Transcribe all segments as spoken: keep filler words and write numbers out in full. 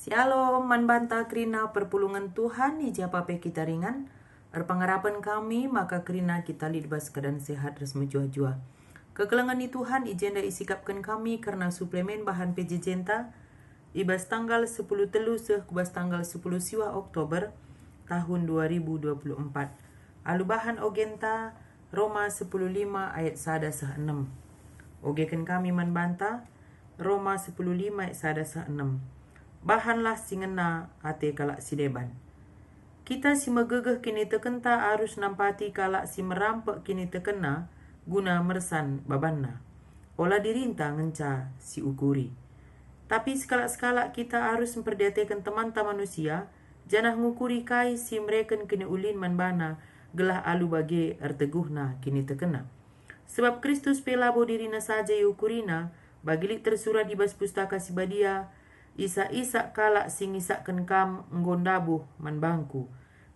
Shalom, man banta kerina perpulungen Tuhan i ja pe kita ringan. Erpengarapen kami maka kerina kita lit bas keadaan sehat ras mejuah-juah. Kekelengen ni Tuhan i jenda isikapken kami kerna suplemen bahan P J J-nta i bas tanggal sepuluh telu seh ku bas tanggal sepuluh siwah Oktober tahun dua ribu dua puluh empat. Alu bahan ogenta, Roma sepuluh lima ayat sada seh enem. Ogeken kami man banta, Roma sepuluh lima ayat sada seh enem. Bahanlah si ngena ate kalak si deban. Kita si megegeh kinitekenta arus nampati kalak si merampek kinitekenna guna mersan babanna. Ola dirinta ngenca si ukuri. Tapi sekalak-sekalak kita arus mperdiateken temanta manusia, janah ngukuri kai si mereken kiniulin man bana, gelah alu bage erteguhna kinitekenna. Sebab Kristus pe labo dirina saja iukurina, bagi lit tersurat i bas Pustaka Si Badia, "Isak-isak kalak si ngisakken kam enggo ndabuh man bangku."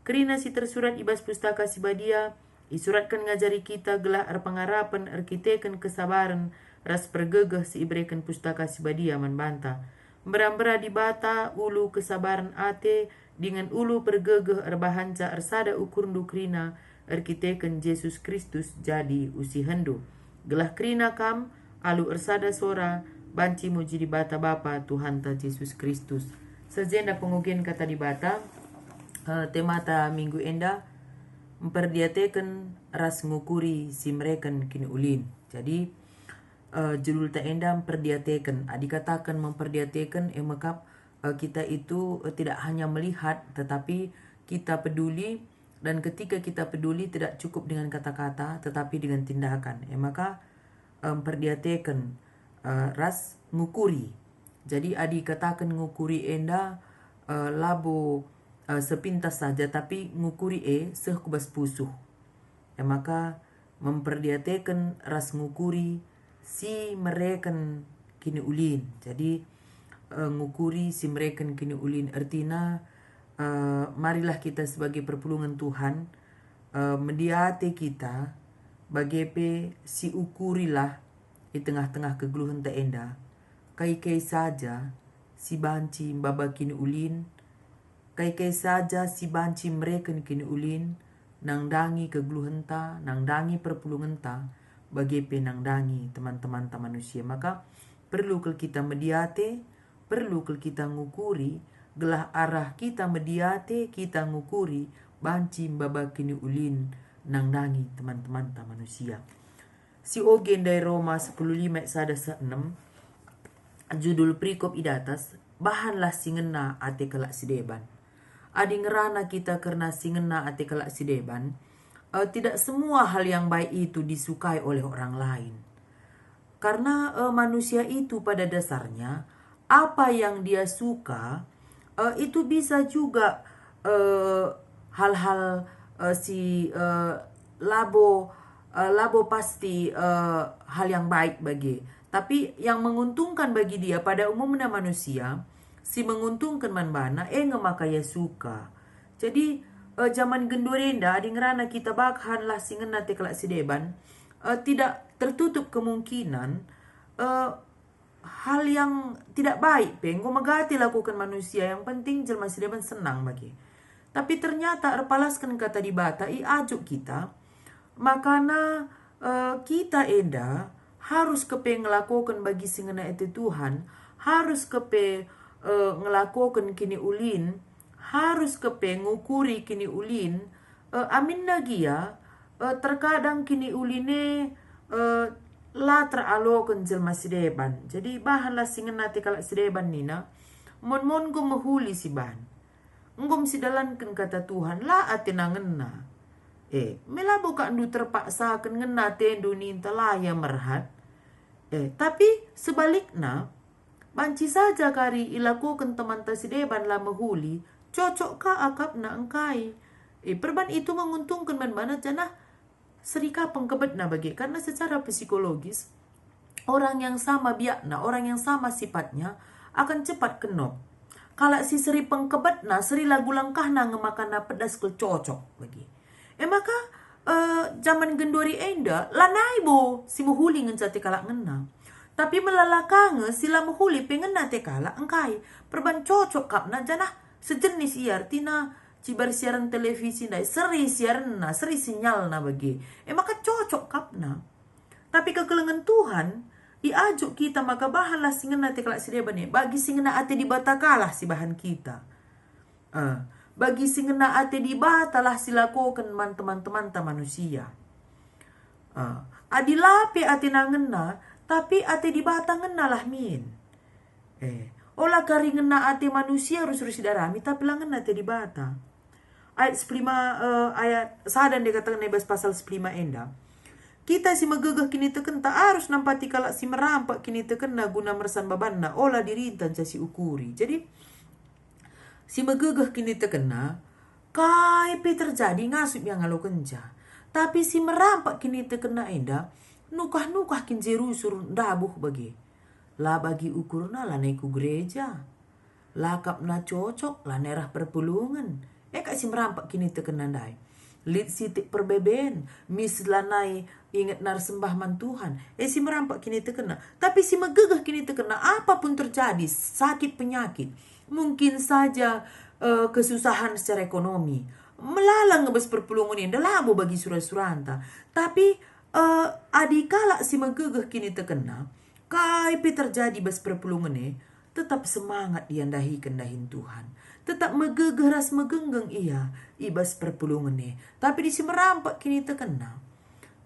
Kerina si tersurat i bas Pustaka Si Badia, isuratken ngajari kita gelah erpengarapen erkiteken kesabaren ras pergegeh si ibereken Pustaka Si Badia man banta. Mbera-mbera Dibata ulu kesabaren ate dingen ulu pergegeh erbahanca ersada ukurndu kerina erkiteken Jesus Kristus jadi usihenndu. Gelah kerina kam, alu ersada sora, banci muji Dibata Bapa Tuhanta Jesus Kristus. Seh jenda pengogen Kata Dibata, eh, temata minggu enda, mperdiateken ras ngukuri si mereken kiniulin. Jadi, eh, judulta enda mperdiateken. Adi kataken memperdiateken, e mekap, eh, kita itu, eh, tidak hanya melihat, tetapi kita peduli. Dan ketika kita peduli, tidak cukup dengan kata-kata, tetapi dengan tindakan. E maka, eh, mperdiateken, eh, ras ngukuri. Jadi, adi kataken ngukuri enda, eh, labo, eh, sepintas saja, tapi ngukuri e seh ku bas pusuh. E maka, memperdiateken ras ngukuri si mereken kiniulin. Jadi, eh, ngukuri si mereken kiniulin ertina, eh, marilah kita sebagai perpulungen Tuhan, eh, mediate kita, bage pe si ukurilah i tengah-tengah kegeluhenta enda, kai-kai saja si banci mbaba kiniulin, kai-kai saja si banci mereken kiniulin, nandangi kegeluhenta, nandangi perpulungenta, bage pe nandangi teman-temanta manusia. Maka, perlu kal kita mediate, perlu kal kita ngukuri, gelah arah kita mediate, kita ngukuri, banci mbaba kiniulin, nandangi teman-temanta manusia. Si oge ndai Roma sepuluh lima ayat sada seh enem, judul perikop i datas, bahanlah si ngena ate kalak si deban. Adi ngerana kita kerna si ngena ate kalak si deban, eh, tidak semua hal yang baik itu disukai oleh orang lain. Karena, eh, manusia itu pada dasarnya, apa yang dia suka, eh, itu bisa juga, eh, hal-hal, eh, si, eh, labo, eh, labo pasti, eh, hal yang baik bagi. Tapi yang menguntungkan bagi dia, pada umumnya manusia, si menguntungkan man bana, e nge maka ia suka. Jadi, eh, jaman genduari enda, adi ngerana kita bahanlah si ngena ate kalak si deban, eh, tidak tertutup kemungkinan, eh, hal yang tidak baik pe enggo megati lakuken manusia, yang penting jelma si deban senang bage. Tapi ternyata erpalasken Kata Dibata iajuk kita, makana, eh, kita enda harus kepe ngelakoken bagi si ngena ate Tuhan, harus kepe, eh, ngelakoken kiniulin, harus kepe ngukuri kiniulin, eh, aminna gia, eh, terkadang kiniulin e, eh, la teraloken jelma si deban. Jadi, bahanlah si ngena ate kalak si deban nina, mon-mon enggo mehuli si ban. Enggo sidalanken Kata Tuhan, la atena ngena. Eh, me labo kak ndu terpaksaken ngena atendu ninta la ia merhat. Eh, tapi sebalikna, banci saja kari ilakoken temanta si deban la mehuli, cocok ka akapna engkai. Eh, perban itu menguntungken man bana janah seri ka pengkebetna bage, karena secara psikologis, orang yang sama biakna, orang yang sama sifatnya akan cepat kenop. Kalak si seri pengkebetna, seri lagu langkahna nge makana pedas kal cocok bage. E maka, eh, jaman genduari enda, lanai bo si mehuli ngenca ate kalak ngena. Tapi melala ka nge si la mehuli pe ngena ate kalak engkai. Perban cocok kapna janah sejenis ia, ertina cibar siaran televisi ndai, seri siarenna, seri sinyalna bage. E maka cocok kapna. Tapi kekelengen Tuhan, iajuk kita maka bahanlah si ngena ate kalak si deban e, bagi si ngena ate Dibata kalah si bahan kita. Eh, bagi si ngena ate Dibata lah si lakoken man teman-temanta manusia. Eh, adi la pe atena ngena, tapi ate Dibata ngena lah min. Eh, ola kari ngena ate manusia rusur sidarami, tapi la ngena ate Dibata. Ayat sepuluh lima, eh, ayat sada ndai kataken i bas pasal sepuluh lima enda. Kita si megegeh kinitekenta arus nampati kalak si merampak kinitekenna guna mersan babanna, ola dirinta nca si ukuri. Jadi, si megegeh kinitekenna, kai pe terjadi ngasup ia ngalokenca. Tapi si merampak kinitekenna enda, nukah-nukah kin je rusur ndabuh bage. La bagi ukurna lanai ku gereja. Lakapna cocok, lanai rah perpulungen. E kap si merampak kinitekenna ndai. Lit sitik perbeben, mis lanai ingetna ersembah man Tuhan. E si merampak kinitekenna. Tapi si megegeh kinitekenna, apapun terjadi, sakit penyakit, mungkin saja, eh, kesusahan secara ekonomi, melala nge bas perpulungen enda labo bagi sura-suranta. Tapi, eh, adi kalak si megegeh kinitekenna, kai pe terjadi bas perpulungen e, tetap semangat ia ndahiken dahin Tuhan. Tetap megegeh ras megenggeng ia i bas perpulungen e. Tapi adi si merampak kinitekenna,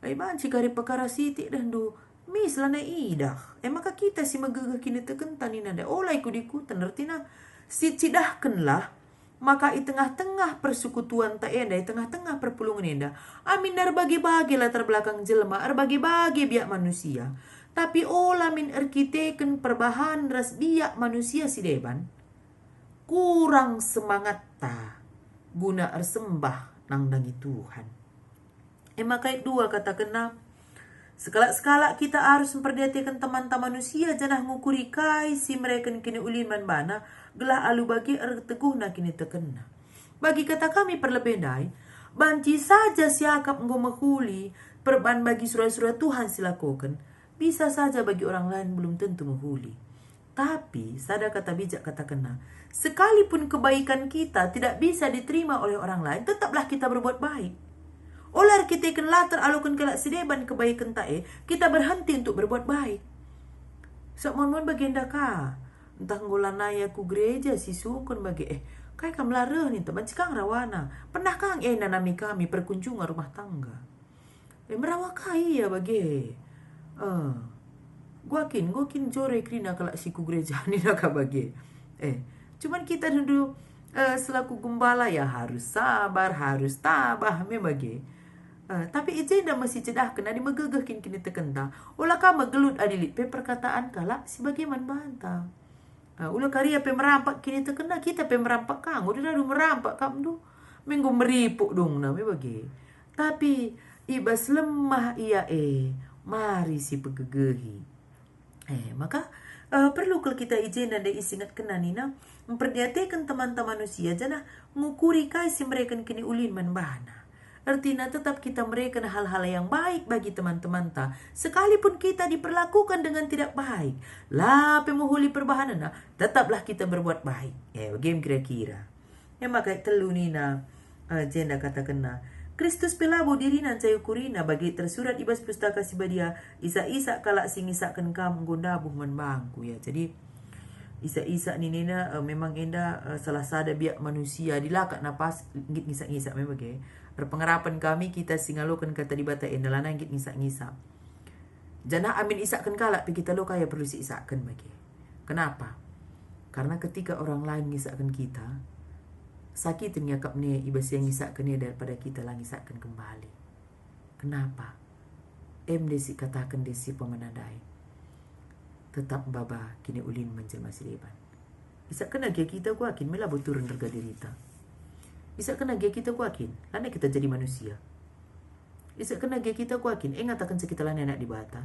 ai banci kari pekara sitik dehndu, mis lanai idah. E maka kita si megegeh kinitekenta nina ndai, ola ikut-ikuten, ertina si cidahkenlah maka i tengah-tengah persekutuanta enda, i tengah-tengah perpulungen enda, aminna erbage-bage latar belakang jelma, erbage-bage biak manusia, tapi ola min erkiteken perbahan ras biak manusia si deban, kurang semangatta guna ersembah nandangi Tuhan. E maka ayat dua katakenna, sekalak-sekalak kita arus mperdiateken temanta manusia janah ngukuri kai si mereken kiniulin man bana, gelah alu bage erteguhna kinitekenna. Bagi kata kami perlebe ndai, banci saja siakap enggo mehuli perban bagi sura-sura Tuhan si lakoken, bisa saja bagi orang lain belum tentu mehuli. Tapi, sada kata bijak katakenna, sekalipun kebaikan kita tidak bisa diterima oleh orang lain, tetaplah kita berbuat baik. Ola erkiteken la teraloken kalak si deban kebaikenta e, kita berhenti untuk berbuat baik. Sok mon-mon bagenda ka. Ntah enggo lanai aku gereja si sungkun bage, eh, kai kam la reh ninta banci kang rawana. Pernah kang e nanami kami perkunjungan rumah tangga. Eh, merawa ka ia bage. Eh, gua kin, gua kin jore kerina kalak si ku gereja nina ka bage. Eh, cuman kita dulu, eh, selaku gembala ya harus sabar, harus tabah me bage. Eh, tapi i jenda mesti cidahken adi megegeh kin kinitekenta. Ola ka megelut adi lit pe perkataan kalak si bage man banta. Ah, ula karia pe merampak kinitekenna, kita pe merampak ka, enggo radu merampak kap ndu. Me enggo meripuk dungna me bage. Tapi i bas lemah ia e, mari sipegegehi. Eh, maka, eh, perlu kal kita i jenda ndai isingetkenna nina, mperdiateken temanta manusia janah ngukuri kai si mereken kiniulin man bana. Ertina tetap kita mereken hal-hal yang baik bagi teman-temanta, sekalipun kita diperlakukan dengan tidak baik. La pe mehuli perbahanenna, tetaplah kita berbuat baik. Eh, bage kira-kira. E maka telu nina, eh, jenda katakenna, Kristus pe labo dirina nca iukurina, bagi tersurat i bas Pustaka Si Badia, "Isak-isak kalak si ngisakken kam enggo ndabuh man bangku," ya. Jadi, isak-isak ninina, eh, memang enda, eh, salah sada biak manusia, dilakap napas nggit ngisak-ngisak me bage. Erpengarapen kami kita si ngaloken kata Dibata enda lanai nggit ngisak-ngisak. Janah amin isakken kalak pe kita lo kaya perlu si isakken bage. Kenapa? Karena ketika orang lain ngisakken kita, sakiten iakapna i bas ia ngisakken e daripada kita la ngisakken kembali. Kenapa? Em de si kataken de si pemena ndai. Tetap maba kiniulin man jelma si deban. Isakkenna gia kita kuakin me labo turun rega dirita. Isakkenna gia kita kuakin, lanai kita jadi manusia. Isakkenna gia kita kuakin, e ngatakenca kita lanai anak Dibata.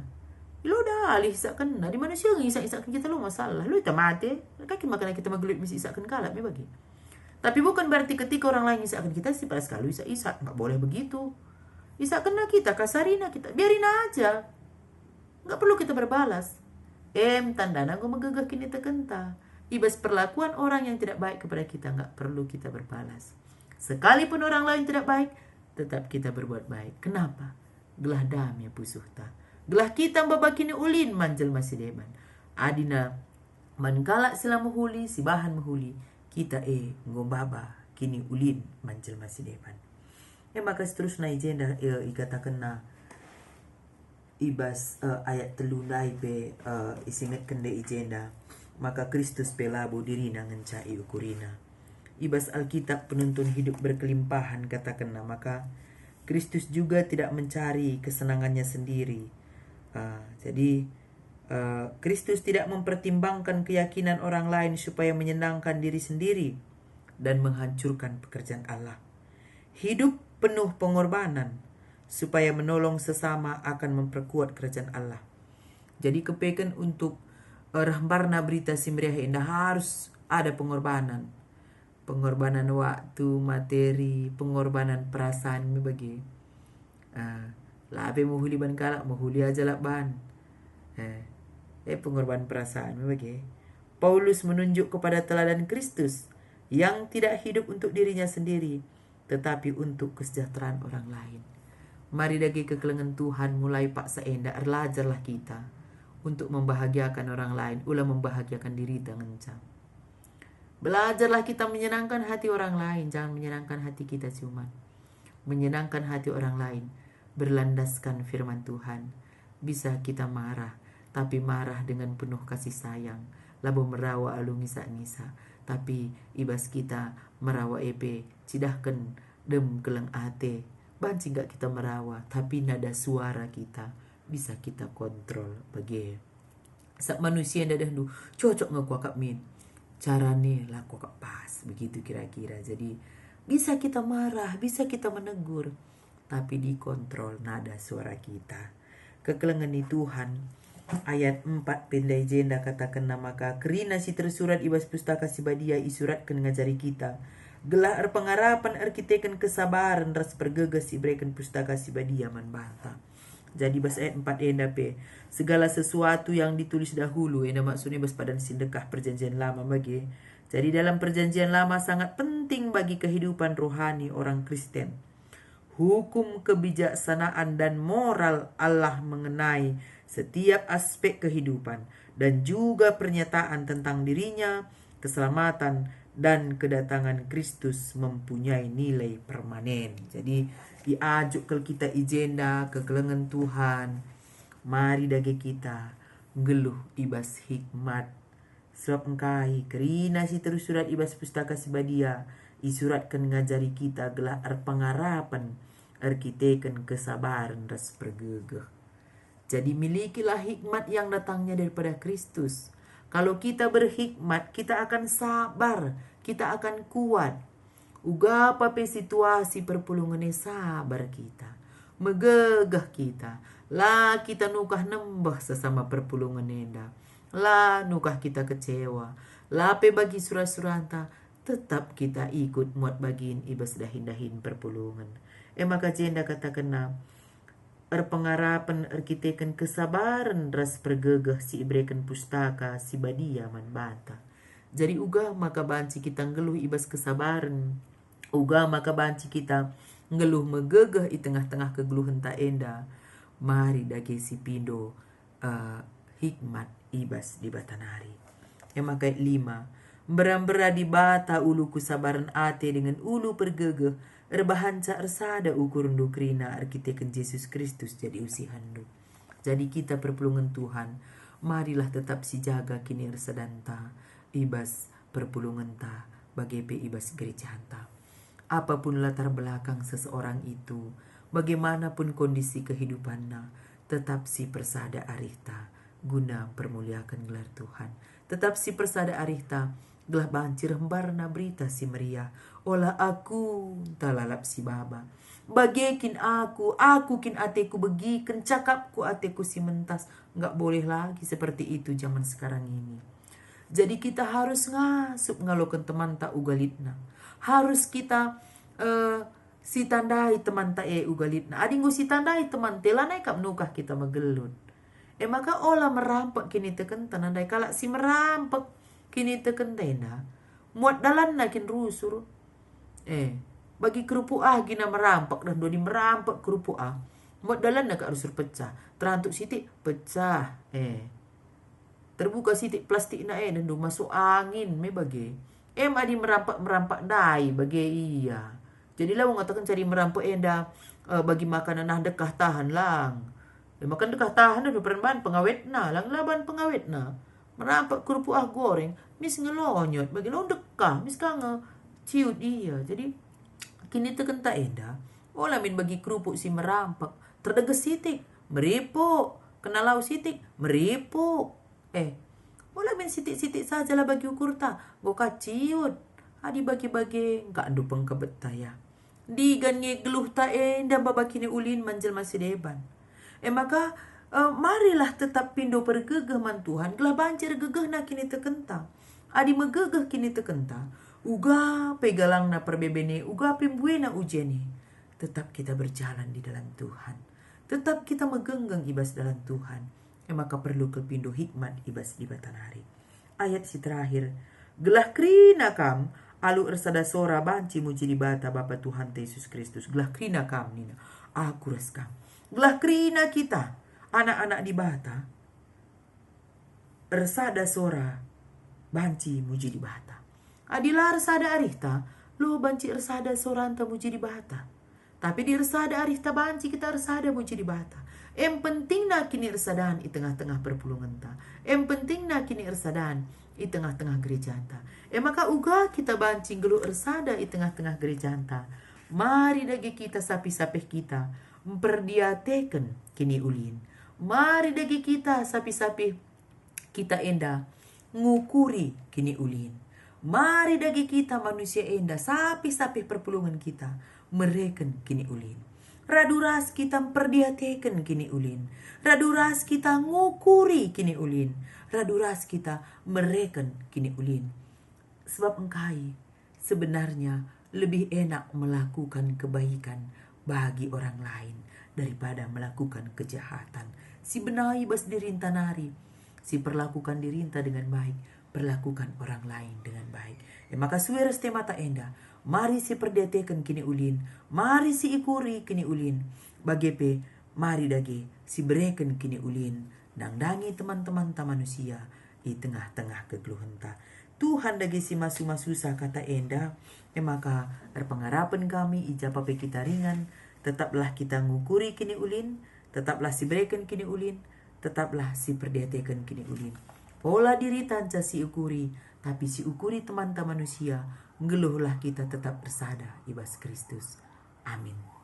Lo dalih isakkenna, di manusia nge isak-isakken kita lo masalah, lo ita mate, kakin makana kita megelut misi isakken kalak me bagi. Tapi bukan berarti ketika orang lain isakken kita, si paras kalu isak-isak, nggak boleh begitu. Isakkenna kita, kasarina kita, biarin aja. Nggak perlu kita berbalas. Em, tandana enggo megegeh kinitekenta. I bas perlakuan orang yang tidak baik kepada kita, nggak perlu kita berbalas. Sekalipun orang lain tidak baik, tetap kita berbuat baik. Kenapa? Gelah dame pusuhta. Gelah kita maba kiniulin man jelma si deban. Adina man kalak si la mehuli, si bahan mehuli, kita e enggo maba kiniulin man jelma si deban. E maka seterusna i jenda, e, ikatakenna i bas, e, ayat telu ndai pe, e, isingetken ndai i jenda, maka Kristus pe labo dirina ngenca iukurina. I bas Alkitab Penuntun Hidup Berkelimpahan katakenna maka Kristus juga tidak mencari kesenangannya sendiri. Ah, jadi, eh, Kristus tidak mempertimbangkan keyakinan orang lain supaya menyenangkan diri sendiri dan menghancurkan pekerjaan Allah. Hidup penuh pengorbanan supaya menolong sesama akan memperkuat kerajaan Allah. Jadi kepeken untuk, eh, reh mbarna Berita Si Meriah enda harus ada pengorbanan. Pengorbanan waktu, materi, pengorbanan perasaan me bage. Ah, la pe mehuli ban kalak, mehuli aja la ban. Eh, eh, pengorbanan perasaan me bage. Paulus menunjuk kepada teladan Kristus yang tidak hidup untuk dirinya sendiri, tetapi untuk kesejahteraan orang lain. Mari dage kekelengen Tuhan, mulai paksa enda erlajarlah kita untuk membahagiakan orang lain, ula membahagiakan dirita ngenca. Belajarlah kita menyenangkan hati orang lain, jangan menyenangkan hati kita cuman. Menyenangkan hati orang lain berlandaskan firman Tuhan. Bisa kita marah, tapi marah dengan penuh kasih sayang, labo merawa alu ngisa-ngisa, tapi i bas kita merawa e pe cidahken dem keleng ate. Banci nggak kita merawa, tapi nada suara kita bisa kita kontrol bage. Sap manusia ndadehndu, cocok nge kuakap min. Carane la kuakap pas, begitu kira-kira. Jadi, bisa kita marah, bisa kita menegur, tapi dikontrol nada suara kita. Kekelengen ni Tuhan, ayat empat pe ndai jenda katakenna maka kerina si tersurat i bas Pustaka Si Badia isuratken ngajari kita, gelah erpengarapen erkiteken kesabaren ras pergegeh si ibereken Pustaka Si Badia man banta. Jadi bas ayat empat enda pe, segala sesuatu yang ditulis dahulu, enda maksudnya bas padan si ndekah Perjanjian Lama bage. Jadi dalam Perjanjian Lama sangat penting bagi kehidupan rohani orang Kristen. Hukum, kebijaksanaan, dan moral Allah mengenai setiap aspek kehidupan dan juga pernyataan tentang dirinya, keselamatan, dan kedatangan Kristus mempunyai nilai permanen. Jadi, iajuk kal kita i jenda kekelengen Tuhan. Mari dage kita nggeluh i bas hikmat. Sebab engkai kerina si tersurat i bas Pustaka Si Badia isuratken ngajari kita gelah erpengarapen erkiteken kesabaren ras pergegeh. Jadi milikilah hikmat yang datangnya daripada Kristus. Kalau kita berhikmat, kita akan sabar, kita akan kuat. Uga pa pe situasi perpulungen e sabar kita, megegeh kita, la kita nukah nembeh sesama perpulungen enda, la nukah kita kecewa, la pe bagi sura-suranta, tetap kita ikut muat bagin i bas dahin-dahin perpulungen. E maka jenda katakenna, erpengarapen erkiteken kesabaren ras pergegeh si ibereken Pustaka Si Badia man banta. Jadi uga maka banci kita nggeluh i bas kesabaren, uga maka banci kita nggeluh megegeh i tengah-tengah kegeluhenta enda. Mari dage sipindo, eh, hikmat i bas Dibata nari. E maka ayat lima, mbera-mbera Dibata ulu kesabaren ate dingen ulu pergegeh, erbahanca ersada ukurndu kerina erkiteken Jesus Kristus jadi usihenndu. Jadi kita perpulungen Tuhan, marilah tetap sijaga kiniersadanta i bas perpulungenta, bage pe i bas gerejanta. Apapun latar belakang seseorang itu, bagaimanapun kondisi kehidupanna, tetap sipersada arihta guna mpermuliaken gelar Tuhan. Tetap sipersada arihta gelah banci reh mbarna Berita Si Meriah. Ola aku nta lalap sibaba. Bage kin aku, aku kin ateku begiken, cakapku ateku si mentas. Nggak boleh lagi seperti itu zaman sekarang ini. Jadi kita harus ngasup ngaloken temanta uga litna. Harus kita, eh, sitandai temanta e uga litna. Adi enggo sitandai temanta e, lanai kap nukah kita megelut. E maka ola merampek kinitekenta, ndai kalak si merampek kinitekenta enda, muat dalanna kin rusur. Eh, bagi kerupuk ah gina merampek, dah doni merampek kerupuk ah. Muat dalanna kak rusur pecah. Terantuk sitik, pecah. Eh. Terbuka sitik plastikna e, dah ndu masuk angin me bage. Em adi merampek-merampek ndai bage ia. Jadi labo ngataken cari merampek enda, eh, bagi makanan nah ndekah tahan lang. E maka ndekah tahan dah ndu pernah bahan pengawetna, lang la bahan pengawetna. Merampek kerupuk ah goreng, mis ngelonyot, bagi lo ndekah, mis ka nge ciut ia. Jadi, kinitekenta enda, ola min bagi kerupuk si merampek, terdeges sitik, meripuk, kena lau sitik, meripuk. Eh, ola min sitik-sitik saja lah bagi ukurta, enggo ka ciut. Adi bage-bage, engka ndu pengkebetta ya. Ndigan nge geluhta enda maba kiniulin man jelma si deban. E maka, eh, marilah tetap pindo pergegeh man Tuhan, gelah banci ergegehna kinitekenta. Adi megegeh kinitekenta, uga pe galangna perbeben e, uga pe mbuena ujian e, tetap kita berjalan di dalam Tuhan. Tetap kita megenggeng i bas dalan Tuhan. E maka perlu kal pindo hikmat i bas Dibata nari. Ayat si terakhir, "Gelah kerina kam alu ersada sora banci muji Dibata Bapa Tuhanta Yesus Kristus." Gelah kerina kam nina, "Aku ras kam." Gelah kerina kita, anak-anak Dibata, ersada sora banci muji Dibata. Adi la ersada arihta, lo banci ersada soranta muji Dibata. Tapi adi ersada arihta banci kita ersada muji Dibata. Em pentingna kiniersadan i tengah-tengah perpulungenta. Em pentingna kiniersadan i tengah-tengah gerejanta. E maka uga kita banci nggeluh ersada i tengah-tengah gerejanta. Mari dage kita sapih-sapih kita mperdiateken kiniulin. Mari dage kita sapih-sapih kita enda ngukuri kiniulin. Mari dage kita manusia enda sapih-sapih perpulungen kita mereken kiniulin. Radu ras kita mperdiateken kiniulin. Radu ras kita ngukuri kiniulin. Radu ras kita mereken kiniulin. Sebab engkai? Sebenarnya lebih enak melakukan kebaikan bagi orang lain daripada melakukan kejahatan. Si benai bas dirinta nari, si perlakukan dirinta dengan baik, perlakukan orang lain dengan baik. E maka sue ras temata enda, mari si perdiateken kiniulin, mari si ikuri kiniulin, bage pe mari dage si bereken kiniulin nandangi teman-temanta manusia i tengah-tengah kegeluhenta. Tuhan dage si masu-masusa kata enda, e maka erpengarapen kami i ja pe kita ringan, tetaplah kita ngukuri kiniulin, tetaplah si bereken kiniulin, tetaplah si perdiateken kiniulin. Ola dirita nca si ukuri, tapi si ukuri temanta manusia, nggeluhlah kita tetap ersada i bas Kristus. Amin.